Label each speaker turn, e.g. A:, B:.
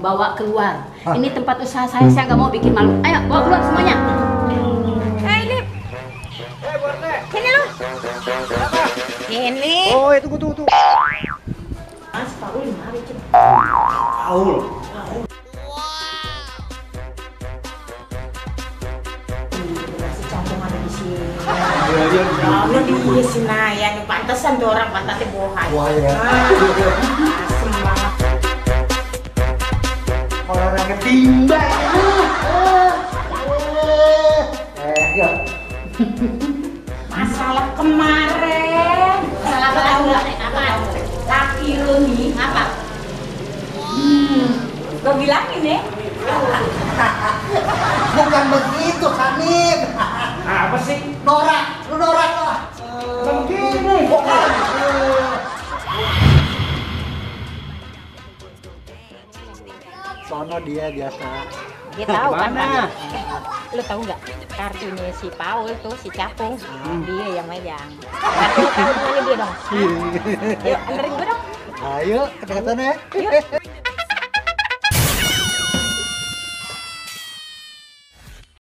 A: bawa keluar. Ini tempat usaha saya nggak mau bikin malu. Ayo, bawa keluar semuanya.
B: Ini. Sini lu. Ini.
C: Oh, itu tunggu.
A: Mas, Paul, mari cepat.
C: Paul.
B: Lu di sini ya, pantesan tuh orang pantatnya bohai.
C: Wah ya.
B: Asem banget.
C: Orang ketimbang. Ya.
B: Masalah kemarin.
A: Salah apa?
B: Laki lu nih.
A: Apa?
B: Gue bilangin ya.
C: Bukan begitu, Hanif.
D: Apa sih?
C: Norak, lu norak lah.
D: Begini.
C: Sono dia biasa.
B: Dia tahu kan?
D: Mana?
B: Lu tahu nggak kartunya si Paul tuh si Capung, dia yang megang. Berarti lu tahu dimana dia dong? Yuk, anterin gue dong.
C: Ayo, ke sana ya.
B: Yuk.